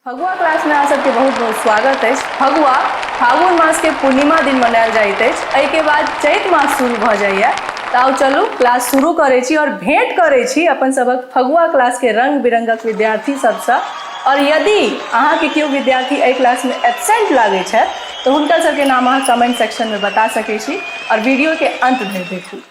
फगुआ क्लासमे अहाँ सबके बहुत बहुत स्वागत अछि। फगुआ फागुन मासके पूर्णिमा दिन मनायल जाइत अछि। एहिके बाद चैत मास शुरू भऽ जाइए। तऽ आउ चलू क्लास शुरू करै छी आओर भेंट करै छी अपन सभक फगुआ क्लासके रंग बिरंगक विद्यार्थी सबसँ। आओर यदि अहाँके केओ विद्यार्थी एहि क्लासमे एबसेंट लागै छथि तऽ हुनकर सबके नाम अहाँ कमेंट सेक्शनमे बता सकै छी आओर वीडियोके अंत धरि देखू।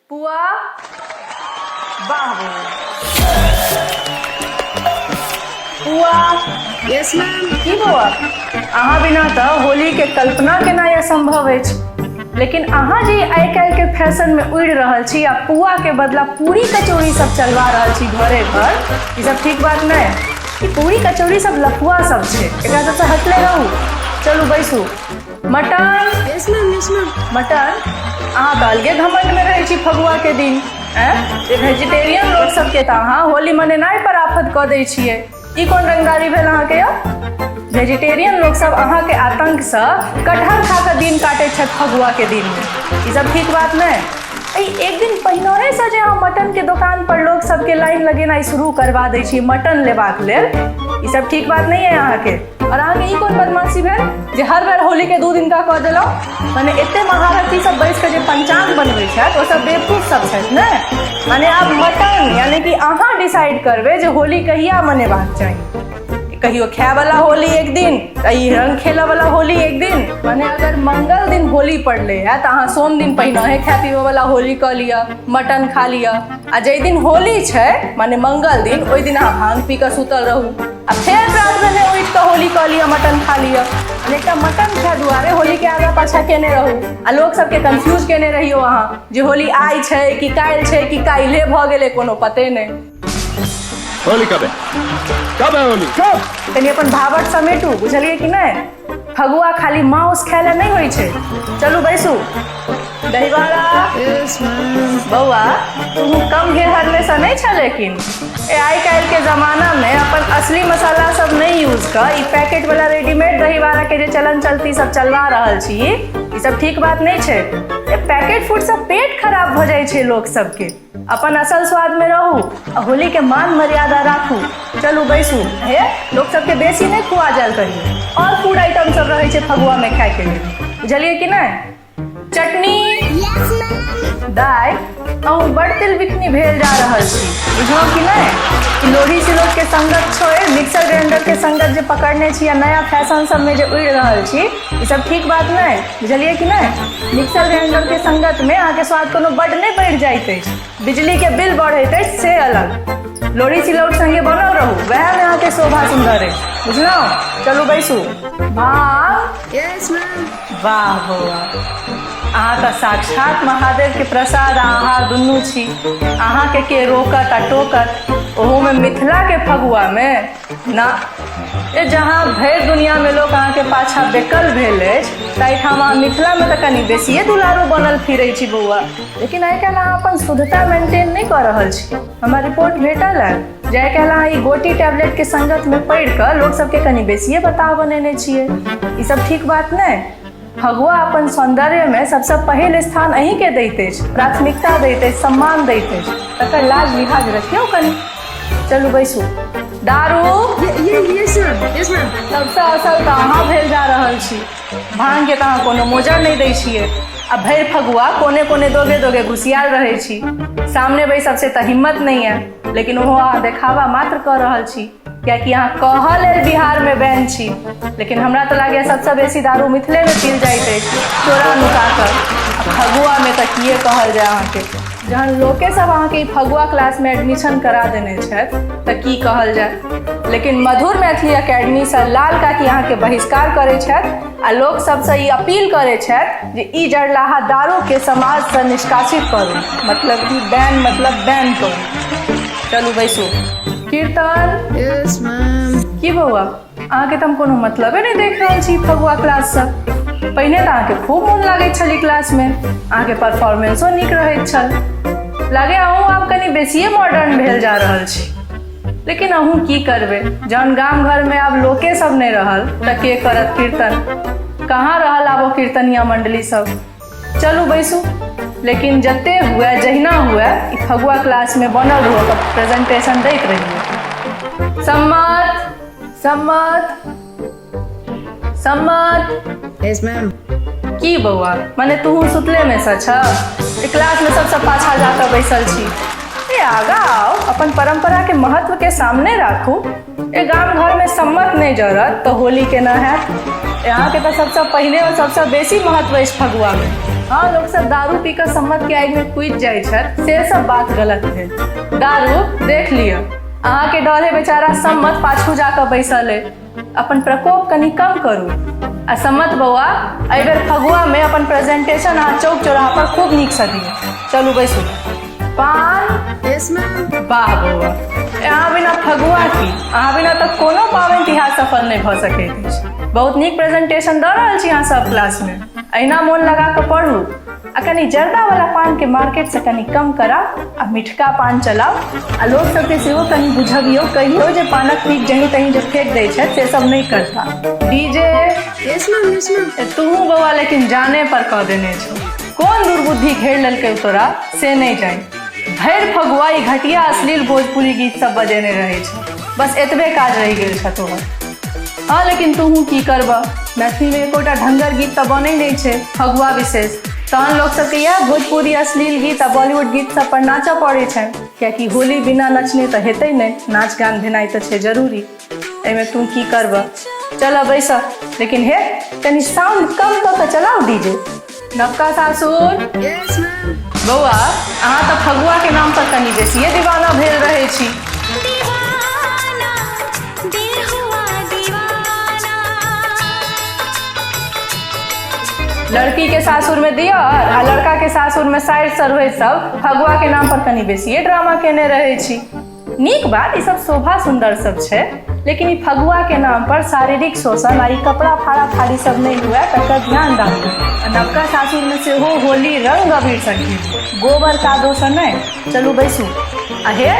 पुआ वाह बौआ पुआ। Yes ma'am. की बौआ, अहाँ बिना तऽ होली के कल्पना केनाइ असंभव अछि, लेकिन अहाँ जे आइ काल्हि के फैशन में उड़ि रहल छी आ पुआ के बदला पूरी कचौड़ी सब चलवा रहल छी घरे घर, ई सब ठीक बात नहि। ई पूरी कचौड़ी सब लफुआ सब छै, एकरा सबसँ हटले रहू। चलू बैसू। Mutton. Yes ma'am, yes ma'am. Mutton, अहाँ तऽ अलगे घमंड में रहै छी फगुआ के दिन, ऐं जे वेजिटेरियन लोक सबके तऽ अहाँ होली मनेनाइ पर आफत कऽ दै छियै। ई कोन रंगदारी भेल अहाँके यौ? वेजिटेरियन लोक सब अहाँके आतंकसँ कटहर खा कऽ दिन काटै छथि फगुआ के दिन में। ई सब ठीक बात नहि। एहि एक दिन पहिनहेसँ जे अहाँ मटन के दोकान पर लोक सबके लाइन लगेनाइ शुरू करवा दै छियै मटन लेबाक लेल, ई सब ठीक बात नहि अइ अहाँके। और अहाँके ई कोन बदमाशी भेल जे हर बेर होली के 2 दिन का कऽ देलहुँ? माने एते महारथी सब बैस कऽ जे पंचांग बनबै छथि ओ सब बेवकूफ सब छथि ने? माने आब मटन यानी कि अहाँ डिसाइड करबै जे होली कहिया मनेबाक चाही। कहियो खायवला होली एक दिन तऽ ई रंग खेलऽवला होली एक दिन। माने अगर मंगल दिन होली पड़लै है तऽ अहाँ सोम दिन पहिनहे खाय पीबऽवला होली कऽ लिअ, मटन खा लिअ, आ जाहि दिन होली छै माने मंगल दिन, ओहि दिन अहाँ भांग पी कऽ सुतल रहू आ फेर प्रात भेने उठि कऽ होली कऽ लिअ, मटन खा लिअ। माने एकटा मटन खाय दुआरे होली के आगा पाछा केने रहू आ लोक सबके कंफ्यूज केने रहियौ अहाँ जे होली आइ छै कि काल्हि छै कि काल्हि भऽ गेलै, कोनो पते नहि। होली कब है? कब है होली? कब? कनि अपन भावट समेटू, बुझलियै कि नहि? फगुआ खाली माउस खाय लए नहि होइ छै। चलू बैसू। दहीवाड़ा। Yes ma'am. बौआ, तू कम घेहरने से नहि छल, लेकिन ए आइ काल्हि के जमाना में अपन असली मसाला सब नहि यूज कऽ ई पैकेट वाला रेडीमेड दहीवाड़ा के जे चलन चलती सब चलवा रहल छी, ई सब ठीक बात नहि छै। ए पैकेट फूड से पेट खराब भऽ जाइ छै लोक सबके। अपन असल स्वाद में रहू आ होली के मान मर्यादा राखू। चलू बैसू। हे लोक सबके बेसी नहि खुआ जायल कहियो, और फूड आइटम सब रहै छै फगुआ में खाय के लेल, बुझलियै कि नहि? चटनी। Yes ma'am. दाइ, अहूँ बड़ तिल बिखनी भेल जा रहल छी, बुझलहुँ कि नहि? ई लोढ़ी सिलौट के संगत छोड़ि मिक्सर ग्राइंडर के संगत जे पकड़ने छी आ नया फैशन सब में जे उड़ि रहल छी, ई सब ठीक बात नहि, बुझलियै कि नहि? मिक्सर ग्राइंडर के संगत में अहाँके स्वाद कोनो बड्ड नहि बढ़ि जाइत अछि, बिजली के बिल बढ़ैत अछि से अलग। लोढ़ी सिलौट संगे बनल रहू, वएह में अहाँके शोभा सुंदर अछि, बुझलहुँ? चलू बैसू। भांग। Yes ma'am. वाह बौआ, अहाँ तऽ साक्षात महादेव के प्रसाद आ अहाँ दुनू छी। अहाँके के रोकत आ टोकत, ओहोमे मिथिला के फगुआ में ना। ए जहाँ भरि दुनिया में लोक अहाँके पाछा बेकल भेल अछि, ताहिठाम अहाँ मिथिला में तऽ कनि बेसिए दुलारू बनल फिरै छी बौआ। लेकिन आइ काल्हि अहाँ अपन शुद्धता मेंटेन नहि कऽ रहल छी। हमरा रिपोर्ट भेटल है जे आइ काल्हि अहाँ ई गोटी टैबलेट के संगत में पड़ि कऽ लोक सबके कनि बेसिए बताह बनेने छियै। ई सब ठीक बात नहि। फगुआ अपन सौंदर्य में सबसँ पहिल स्थान अहींके दैत अछि, प्राथमिकता दैत अछि, सम्मान दैत अछि, तकर लाज लिहाज रखियौ कनि। चलू बैसू। दारू। Yes ma'am, yes ma'am. सबसँ असल तऽ अहाँ भेल जा रहल छी। भांग के तऽ अहाँ कोनो मोजर नहि दै छियै आ भरि फगुआ कोने कोने दोगे दोगे घुसियाल रहै छी। सामने बैसब से तऽ हिम्मत नहि है, लेकिन ओहो अहाँ देखावा मात्र कऽ रहल छी, कियाकि अहाँ कहऽ लेल बिहार में बैन छी, लेकिन हमरा तऽ लागैए सबसँ बेसी दारू मिथिले में पील जाइत अछि चोरा नुका कऽ। आ फगुआ में तऽ किए कहल जाय अहाँके, जहन लोके सब अहाँके ई फगुआ क्लास में एडमिशन करा देने छथि तऽ की कहल जाय। लेकिन मधुर मैथिली एकेडमीसँ लाल काकी अहाँके बहिष्कार करै छथि आ लोक सबसँ ई अपील करै छथि जे ई जड़लाहा दारूके समाजसँ निष्कासित करू, मतलब कि बैन, मतलब बैन करू। चलू बैसू। कीर्तन। Yes ma'am. की बौआ, अहाँके तऽ हम कोनो मतलबे नहि देख रहल छी फगुआ क्लाससँ। पहिने तऽ अहाँके खूब मोन लागैत छल ई क्लासमे, अहाँके परफॉर्मेंसो नीक रहैत छल। लागे अहूँ आब कनि बेसिए मॉडर्न भेल जा रहल छी। लेकिन अहूँ की करबै, जहन गाम घरमे आब लोके सब नहि रहल तऽ के करत कीर्तन? कहाँ रहल आब ओ कीर्तनिया मंडली सब? चलू बैसू, लेकिन जते हुए जहिना हुए ई फगुआ क्लासमे बनल रहू, अपन प्रेजेंटेशन दैत रहियै। सम्मत, सम्मत, सम्मत। Yes, ma'am. की बौआ, मने तू सुतले में सँ छ? क्लास में सबसँ पाछा जाकऽ बैसल छी। ए आगा आओ, अपन परंपरा के महत्व के सामने राखू। ए गाम घर में सम्मत नहि जरत तऽ होली केना हैत? अहाँके तऽ सबसँ पहिले और सबसँ बेसी महत्व अछि फगुआ में। हँ, लोक सब दारू पी कऽ सम्मत के आगि में कूदि जाइ छथि, से सब बात गलत भेल। दारू देख लिअ, अहाँके डरे बेचारा सम्मत पाछू जाकऽ बैसल अइ। अपन प्रकोप कनि कम करू। आ सम्मत बौआ, एहि बेर फगुआमे अपन प्रेजेंटेशन अहाँ चौक चौराहा पर खूब नीकसँ दियौ। चलू बैसू। पान। Yes, ma'am. वाह बौआ, अहाँ बिना फगुआ की, अहाँ बिना तऽ कोनो पाबनि तिहार सफल नहि भऽ सकैत अछि। बहुत नीक प्रेजेंटेशन दऽ रहल छी अहाँ सब क्लासमे। अहिना मोन लगा कऽ पढ़ू आ कनि जर्दा वाला पान के मार्केट से कनि कम कराउ आ मिठका पान चलाउ। आ लोक सबके सेहो कनि बुझबियौ, कहियौ जे पानक पीक जहीं तहीं जे फेंक दै छथि से सब नहि करता। DJ. Yes, ma'am. Yes, ma'am. तूहू बौआ लेकिन जाने पर कऽ देने छौ। कोन दुर्बुद्धि घेर लेलकै तोरा से नहि जानि। भरि फगुआ ई घटिया अश्लील भोजपुरी गीत सब बजेने रहै छौ। बस एतबे काज रहि गेल छौ तोहर। हँ, लेकिन तूहू की करबह, मैथिलीमे एकोटा ढङ्गर गीत तऽ बनै नहि छै फगुआ विशेष। तहन लोक सबके इएह भोजपुरी अश्लील गीत आ बॉलीवुड गीत सब पर नाचऽ पड़ै छनि, कियाकि होली बिना नचने तऽ हेतै नहि, नाच गान भेनाइ तऽ छै जरूरी। एहिमे तू की करबह? चलऽ बैसऽ, लेकिन हे कनि साउंड कम कऽ कऽ चलाउ डीजे। नवका सासुर। Yes, ma'am. बौआ, अहाँ तऽ फगुआके नाम पर कनि बेसिए दीवाना भेल रहै छी। दीवाना दिल हुआ दीवाना। लड़की के सासुर में दियर आ लड़का के सासुर में साइड सरहोइ सब फगुआ के नाम पर कनि बेसिए ड्रामा केने रहै छी। नीक बात, ई सब शोभा सुंदर सब छै, लेकिन ई फगुआ के नाम पर शारीरिक शोषण आ ई कपड़ा फाड़ा फाड़ी सब नहि हुए तकर ध्यान राखू। आ नवका सासुर में सेहो होली रंग अबीर सँ खेलू, गोबर कादो सँ नहि। चलू बैसू। आ हे,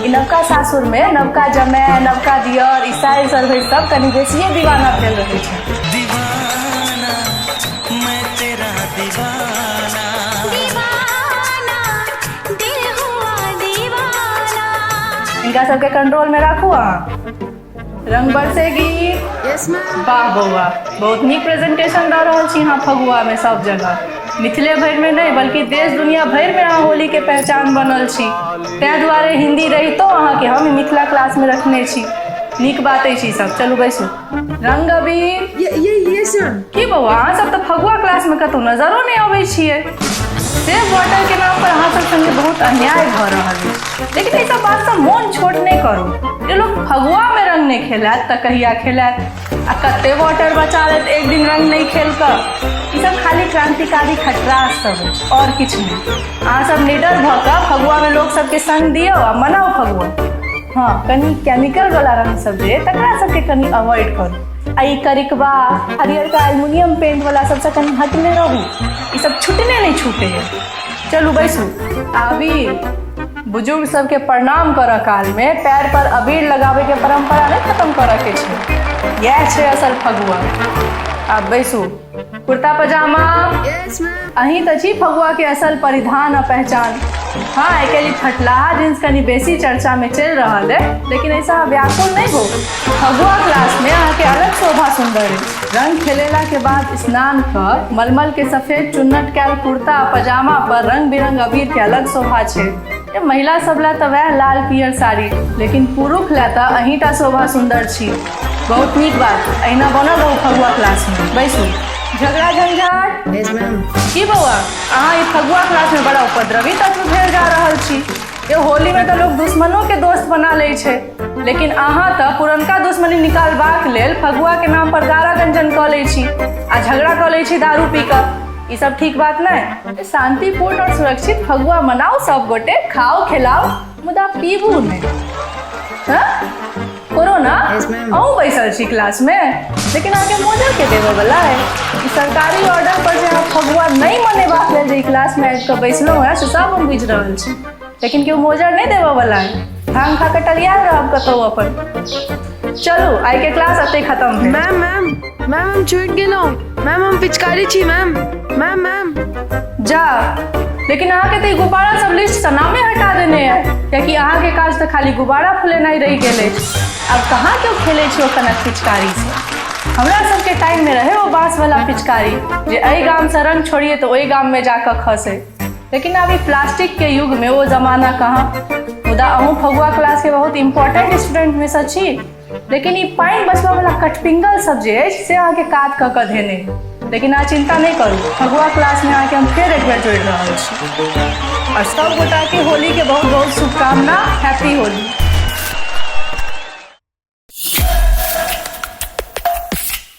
ई नवका सासुर में नवका जमाय, नवका दियर, ई साइर सरहोइ सब कनि बेसिए दीवाना भेल रहै छै। दीवाना मैं तेरा दीवाना। दीवाना दिल हुआ दीवाना। हिनका सबके कंट्रोल में राखू अहाँ। रंग बरसेगी। Yes, ma'am. वाह बौआ, बहुत नीक प्रेजेंटेशन दऽ रहल छी अहाँ फगुआ में सब जगह। मिथिले भरि में नहि बल्कि देश दुनिया भरि में अहाँ होली के पहचान बनल छी। ताहि दुआरे हिंदी रहितो अहाँके हम मिथिला क्लास में रखने छी। नीक बात अछि ई सब। चलू बैसू। रंग अबीर। Yes, ma'am. की बौआ, अहाँ सब तऽ फगुआ क्लास में कतौ नजरो नहि अबै छियै। सेव वाटर के नाम पर अहाँ सब संगे बहुत अन्याय भऽ रहल अछि, लेकिन एहि सब बात सँ मोन छोट नहि करू। जे लोक फगुआ में रंग नहि खेलायत तऽ कहिया खेलायत? आ कते वाटर बचा लेत एक दिन रंग नहि खेल कऽ? ई सब खाली क्रांतिकारी खटरास सब अछि और किछु नहि। अहाँ सब निडर भऽ कऽ फगुआ में लोक सबके संग दियौ आ मनाउ फगुआ। हँ, कनि केमिकल वाला रंग सब जे तकरा सबके कनि अवॉइड करू। आ ई करिकबा हरियरका एल्युमिनियम पेंट वाला सबसँ कनि हटने रहू, ई सब छुटने नहि छूटैए। चलू बैसू। अबीर, बुजुर्ग सबके प्रणाम करऽ काल में पैर पर अबीर लगाबै के परंपरा नहि खत्म करऽ के छै। इएह छै असल फगुआ। आब बैसू। कुर्ता पजामा। Yes, ma'am. अहीं तऽ छी फगुआ के असल परिधान आ पहचान। हँ, आइ काल्हि फटलाहा जींस कनि बेसी चर्चा में चलि रहल है, लेकिन एहिसँ अहाँ व्याकुल नहि हो। फगुआ क्लास में अहाँके अलग शोभा सुंदर अछि। रंग खेलेला के बाद स्नान कऽ मलमल के सफेद चुन्नट कयल कुर्ता आ पजामा पर रंग बिरंग अबीर के अलग शोभा छै। महिला सब लए तऽ वएह लाल पियर साड़ी, लेकिन पुरुष लए तऽ अहींटा शोभा सुंदर छी। बहुत नीक बात, अहिना बनल रहू फगुआ क्लास में। बैसू। झगड़ा झंझट। Yes, ma'am. की बौआ, अहाँ ई फगुआ क्लास में बड़ा उपद्रवी तत्व भेल जा रहल छी। ये होली में तऽ लोग दुश्मनों के दोस्त बना लै छै, लेकिन अहाँ तऽ पुरनका दुश्मनी निकालबाक लेल फगुआ के नाम पर गारा गंजन कऽ लै छी आ झगड़ा कऽ लै छी दारू पी कऽ। ई सब ठीक बात नहि। शांतिपूर्ण और सुरक्षित फगुआ मनाउ, सब गोटे खाओ खिलाओ, मुदा पीबू नहि। हाँ? कोरोना? Yes, ma'am. अहूँ बैसल छी क्लासमे, लेकिन अहाँके मोजा के देबऽ वला है? ई सरकारी ऑर्डर पर जे अहाँ फगुआ नहि मनेबाक लेल जे ई क्लासमे आबि कऽ बैसलहुँ हेँ, से सब हम बुझि रहल छी, लेकिन केओ मोजर नहि देबऽ वला है। भांग खा कऽ टलियाल रहब कतहु अपन। चलू, आइके क्लास एतै खतम भेल। मैम, मैम, मैम, हम छूटि गेलहुँ मैम। हम पिचकारी छी मैम, मैम, मैम। जा, लेकिन अहाँके तऽ ई गुब्बारा सब लिस्टसँ नामे हटा देने है, कियाकि अहाँके काज तऽ खाली गुब्बारा फुलेनाइ रहि गेल अछि। आब कहाँ केओ खेलै छै ओ कनक पिचकारीसँ? हमरा सबके टाइममे रहै ओ बाँसवला पिचकारी, जे एहि गामसँ रङ्ग छोड़िए तऽ ओहि गाममे जाकऽ खसै। लेकिन आब ई प्लास्टिकके युगमे ओ जमाना कहाँ? मुदा अहूँ फगुआ क्लासके बहुत इम्पोर्टेंट स्टूडेंटमे सँ छी, लेकिन ई पानि बचबऽवला कठपिंगल सब जे अछि से अहाँके कात कऽ कऽ धेने। लेकिन अहाँ चिन्ता नहि करू, फगुआ क्लासमे अहाँके हम फेर एक बेर जोड़ि रहल छी। आओर सब गोटाके होलीके बहुत बहुत शुभकामना। हैप्पी होली।